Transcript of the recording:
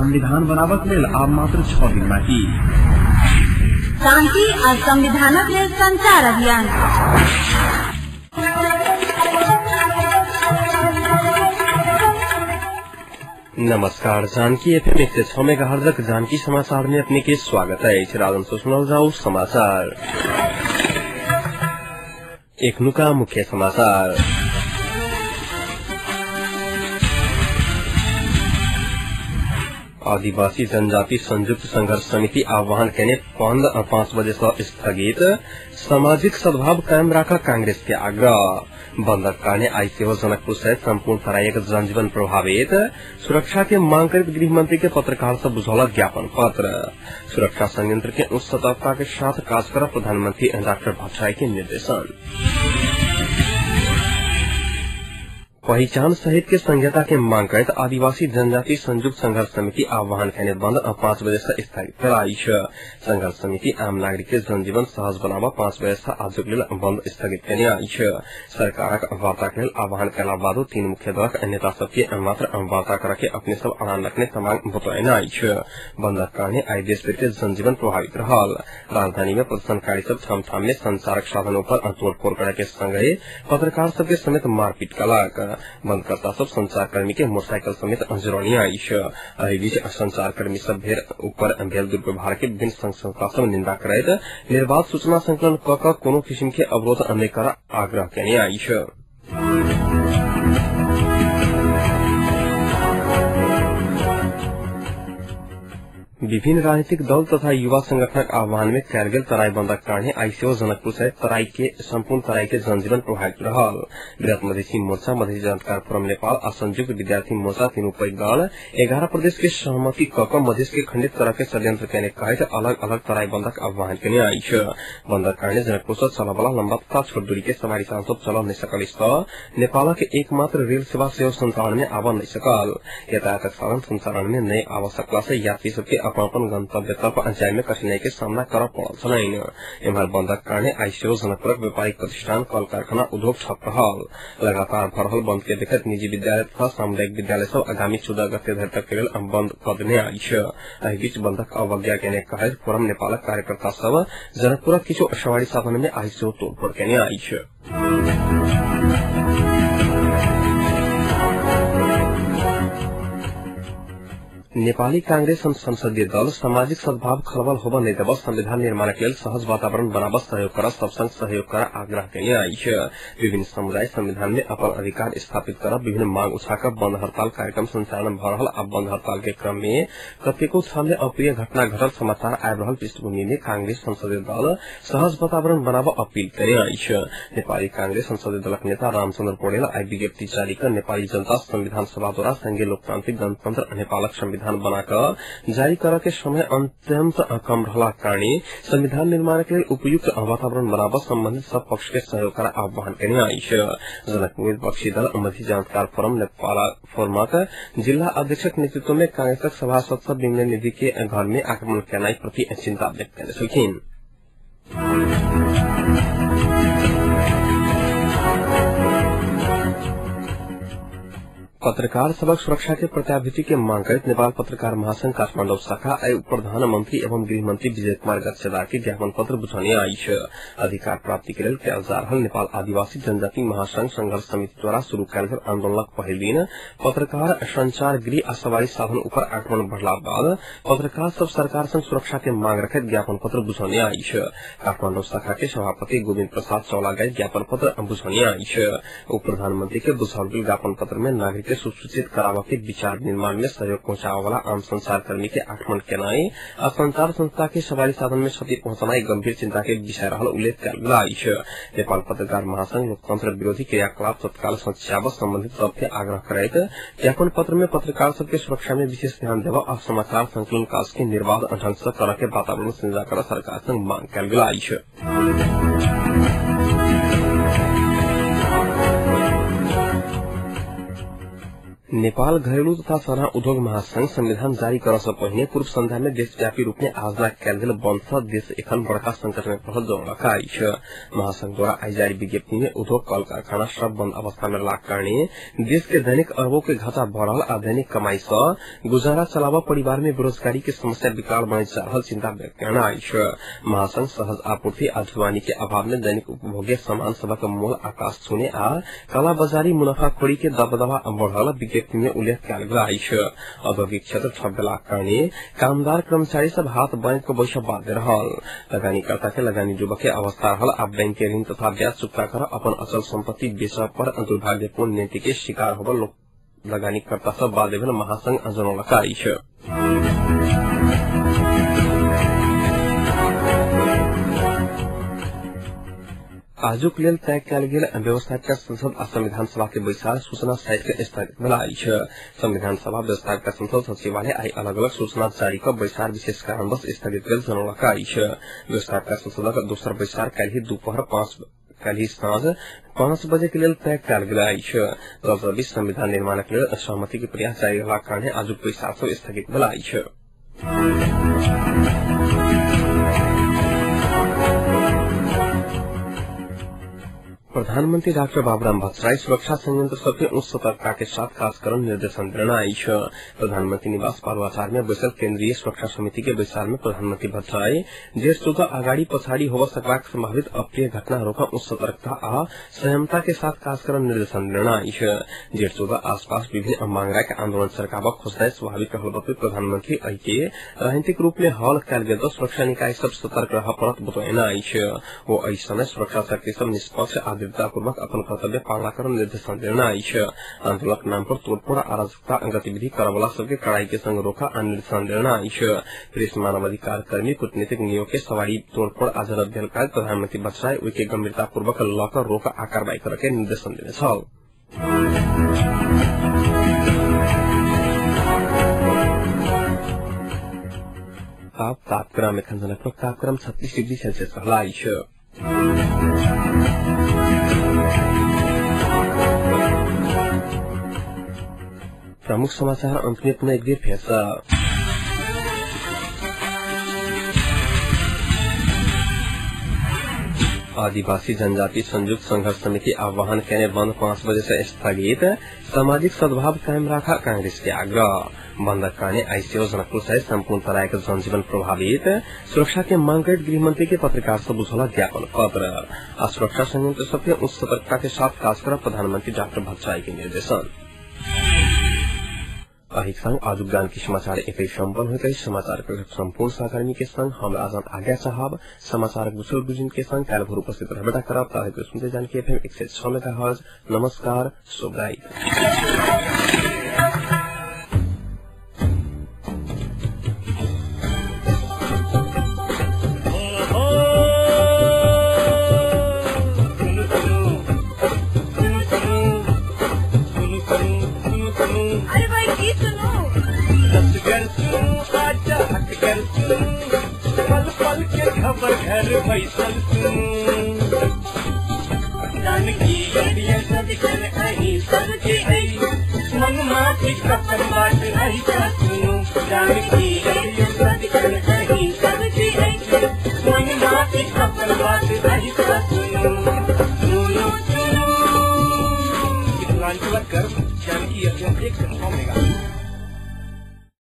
संविधान बनाबक लेल आब मात्र 6 दिन बाकी। शांति आ संविधानक लेल संचार अभियान। नमस्कार, जानकी एफएम 106 मेगाहर्ट्ज जानकी समाचार में अपने के स्वागत है। राजन सुनाल जाऊ समाचार। एखनुका मुख्य समाचार। आदिवासी जनजाति संयुक्त संघर्ष समिति आह्वान केने बंद 5 बजे से स्थगित। सामाजिक सद्भाव कायम राख कांग्रेस के आग्रह। बंदक कारणे आइ सेहो जनकपुर सहित सम्पूर्ण तराईक जनजीवन प्रभावित। सुरक्षा के मांग करैत गृहमंत्री के पत्रकार से बुझौलक ज्ञापन पत्र। सुरक्षा संयंत्र के उच्च सतर्कता के साथ काज कर प्रधानमंत्री डाक्टर भट्टराई के निर्देशन। पहिचान सहित के संहिता के मांग करैत आदिवासी जनजाति संयुक्त संघर्ष समिति आह्वान केने बंद 5 बजे से स्थगित कराई। संघर्ष समिति आम नागरिक के जनजीवन सहज बनाब 5 बजे से आजुक लेल बंद स्थगित केने अछि। सरकारक वार्ता के लेल आह्वान केला बादो 3 मुख्य दलक नेता सबके मात्र वार्ता कर के अपने सब अड़ान रखने मांग बतौने अछि। बंदक कारणे आइ देशभरि के जनजीवन प्रभावित रहल। राजधानी में प्रदर्शनकारी सब ठाम ठाम में संचारक साधनों पर तोड़फोड़ करे के संगे पत्रकार सबके समेत मारपीट कलक। बंदकर्ता सब संचारकर्मी के मोटरसाइकिल समेत जुड़ौनी अछि। एहि बीच संचारकर्मी सब भेल ऊपर भेल दुर्व्यवहार के विभिन्न संघ संस्था सब निंदा करैत निर्बाध सूचना संकलन क क कोनो किसिम के अवरोध नहि कर आग्रह केने अछि। विभिन्न राजनीतिक दल तथा युवा संगठनक आह्वान में कयल गेल तराई बंदक कारणे आइ सेहो जनकपुर सहित तराई के सम्पूर्ण तराई के जनजीवन प्रभावित रहल। वृहत मधेसी मोर्चा, मधेसी जनअधिकार फोरम नेपाल आ संयुक्त विद्यार्थी मोर्चा तीनू पैघ दल 11 प्रदेश के सहमति क क मधेस के खंडित तरह के षड्यंत्र केने कहैत अलग अलग तराई बंदक आह्वान केने अछि। बंदक कारणे जनकपुर सँ चलबला लम्बा तथा छोट दूरी के सवारी साधन सब चल नहि सकल त नेपालक एकमात्र रेल सेवा सेहो संचालन में आब नहि सकल। यातायातक साधन संचालन में नहि आब सकला से यात्री सबके अपन गंतव्य तर्फ जाय में कठिनाई के सामना करऽ पड़ल छलनि। एम्हर बंदक कारणे आइ सेहो जनकपुरक व्यापारिक प्रतिष्ठान, कल कारखाना, उद्योग ठप रहल। लगातार भऽ रहल बंद के देखैत निजी विद्यालय तथा सामुदायिक विद्यालय सब आगामी 14 गते धरि तक के लेल बंद कऽ देने अछि। एहि बीच बंदक अवज्ञा केने कहैत फोरम नेपालक कार्यकर्ता सब जनकपुरक किछु सवारी साधन में आइ सेहो तोड़फोड़ केने अछि। नेपाली कांग्रेस संसदीय दल सामाजिक सद्भाव खलबल होब नहि देब संविधान निर्माणक लेल सहज वातावरण बनाब सहयोग कर सबसंग सहयोग कर आग्रह केने अछि। विभिन्न समुदाय संविधान में अपन अधिकार स्थापित कर विभिन्न मांग उठा क बंद हड़ताल कार्यक्रम संचालन भ रहल आ बंद हड़ताल के क्रम में कतेको ठाम में अप्रिय घटना घटल समाचार आबि रहल पृष्ठभूमि में कांग्रेस संसदीय दल सहज वातावरण बनाब अपील केने अछि। नेपाली कांग्रेस संसदीय दलक नेता रामचन्द्र पौडेल आइ विज्ञप्ति जारी क नेपाली जनता संविधान सभा द्वारा संघीय लोकतान्त्रिक गणतन्त्र नेपालक संविधान बनाकर जारी कर के समय अत्यंत कम रहला कारणे संविधान निर्माण के लेल उपयुक्त वातावरण बनाब संबंधित सब पक्ष के सहयोग कर आह्वान केने अछि। जनकपुर विपक्षी दल मधेसी जनअधिकार फोरम नेपाल फोरमक जिल्ला अध्यक्षक नेतृत्व में कांग्रेसक सभासद सब विमल निधि के घर में आक्रमण केनाइ प्रति चिंता व्यक्त केने छलखिन। पत्रकार सबक सुरक्षा के प्रत्याभूति के मांग करैत नेपाल पत्रकार महासंघ काठमाडौँ शाखा आइ प्रधानमंत्री एवं गृहमंत्री विजय कुमार गच्छेदार के ज्ञापन पत्र बुझौने अछि। अधिकार प्राप्ति के लेल कयल जा रहल नेपाल आदिवासी जनजाति महासंघ संघर्ष समिति द्वारा शुरू कयल गेल आंदोलनक पहिल दिन पत्रकार संचार गृह आ सवारी साधन ऊपर आक्रमण बढ़ला बाद पत्रकार सब सरकार संग सुरक्षा के मांग रखैत ज्ञापन पत्र बुझौने अछि। काठमाडौँ शाखा के सभापति गोविन्द प्रसाद चौलागाई ज्ञापन पत्र बुझौने अछि। उप प्रधानमंत्री के बुझाओल गेल ज्ञापन पत्र में नागरिक के सुसूचित कराबऽ के विचार निर्माण में सहयोग पहुंचाबऽ वाला आम संचारकर्मी के आक्रमण केनाइ आ संचार संस्था के सवारी साधन में क्षति पहुंचनाइ गंभीर चिंता के विषय रहल उल्लेख कयल गेल अछि। नेपाल पत्रकार महासंघ लोकतंत्र विरोधी क्रियाकलाप तत्काल सच्याब संबंधित सबके आग्रह करैत ज्ञापन पत्र में पत्रकार सबके सुरक्षा में विशेष ध्यान देबऽ आ समाचार संकलन काज के निर्बाध ढंग से करऽ के वातावरण सृजना करऽ सरकार संग मांग कयल गेल अछि। नेपाल घरेलू तथा साना उद्योग महासंघ संविधान जारी करऽ सँ पहिने पूर्व संध्या में देशव्यापी रूप में आयोजना कयल गेल बंद सँ देश एखन बड़का संकट में पड़ल जनौलक अछि। महासंघ द्वारा आइ जारी विज्ञप्ति में उद्योग कल कारखाना सब बंद अवस्था में रहलाक कारणे देश के दैनिक अरबों के घाटा भऽ रहल आ दैनिक कमाई सँ गुजारा चलाबऽ परिवार में बेरोजगारी के समस्या विकराल बनैत जा रहल चिंता व्यक्त केने अछि। महासंघ सहज आपूर्ति आ ढुवानी के अभाव में दैनिक उपभोग्य सामान सभक मोल आकाश छूने आ कालाबाजारी मुनाफाखोरी के दबदबा बढ़ल विज्ञप्ति में उल्लेख कयल गेल अछि। औद्योगिक क्षेत्र ठप भेलाक कारणे कामदार कर्मचारी सब हाथ बाँधि कऽ बैसब बाध्य रहल। लगानीकर्ता के लगानी डूबऽ के अवस्था रहल आ बैंक के ऋण तथा ब्याज चुकता कर अपन अचल संपत्ति बेचऽ पर दुर्भाग्यपूर्ण नीति के शिकार होबऽ लगानीकर्ता सब बाध्य भेल महासंघ जनौलक अछि। आजुक लेल तय कयल गेल व्यवस्थापिका संसद आ संविधान सभा के बैसार सूचना सहित के स्थगित भेल अछि। संविधान सभा व्यवस्थापिका संसद सचिवालय आइ अलग अलग सूचना जारी कऽ बैसार विशेष कारणवश स्थगित भेल जनौलक अछि। व्यवस्थापिका संसदक दोसर बैसार काल्हि दुपहर काल्हि साँझ 5 बजे के लेल तय कयल गेल अछि। दल बीच संविधान निर्माणक लेल सहमति के प्रयास जारी रहलाक कारणे आजुक बैसार सब स्थगित भेल अछि। प्रधानमंत्री डाक्टर बाबूराम भट्टराई सुरक्षा संयंत्र सबके उच्च सतर्कता के साथ काज करन निर्देशन देने अछि। प्रधानमंत्री निवास बालुवाटार में बैसल केन्द्रीय सुरक्षा समिति के बैसार में प्रधानमंत्री भट्टराई जेठ 14 अगाडि पछाडि होब सकबाक संभावित अप्रिय घटना रोक उच्च सतर्कता आ संयमता के साथ काज करन निर्देशन देने अछि। जेठ 14 आसपास विभिन्न मांग राखि आन्दोलन सरकाबक खोजनाइ स्वाभाविक रहल बतबैत प्रधानमंत्री एहि के राजनीतिक रूप में हल कयल गेल तऽ सुरक्षा निकाय सब सतर्क रहऽ पड़त बतौने अछि। ओ एहि समय सुरक्षा शक्ति सब निष्पक्ष आ दृढ़तापूर्वक अपन कर्तव्य पालना करन निर्देशन देने अछि। आन्दोलनक नाम पर तोड़फोड़ अराजकता गतिविधि करवला सबके कड़ाई के संग रोका आ निर्देशन देने अछि। प्रेस मानवाधिकार कर्मी कूटनीतिक नियोग के सवारी तोड़फोड़ आ झड़प भेल काज प्रधानमंत्री भट्टराई ओहि के गंभीरतापूर्वक लऽ कऽ रोक आ कार्रवाई करऽ के निर्देशन देने छल। तापक्रम एखन जनकपुरक तापक्रम 36 डिग्री सेल्सियस रहल अछि। प्रमुख समाचार अंत में पुनः एक बेर फेर सँ। आदिवासी जनजाति संयुक्त संघर्ष समिति आह्वान केने बंद 5 बजे से स्थगित। सामाजिक सद्भाव कायम राखा कांग्रेस के आग्रह। बंदक कारणे आईसीओ जनकपुर सहित संपूर्ण तराईक जनजीवन प्रभावित। सुरक्षा के मांग करैत गृहमंत्री के पत्रकार से बुझौला ज्ञापन पत्र। आ सुरक्षा संयंत्र सबके उच्च सतर्कता के साथ काज कर प्रधानमंत्री डाक्टर भट्टराई के निर्देशन। एहि संग आजुक जानकी समाचार एतै सम्पन्न होइत अछि। समाचार के सम्पूर्ण सहकर्मी के संग हम राजन आज्ञा चाहब। समाचार गुसल बुझिन के संग काल्हि भोर उपस्थित रहबे करब। ताहि सुनते जानकी एफएम 106 मेगाहर्ट्ज। नमस्कार, शुभ रात्रि। खबर घर बैसल जानकी सदिखन अहीं सबके मन माफिक अपन बात अहीं सुनू जानकी।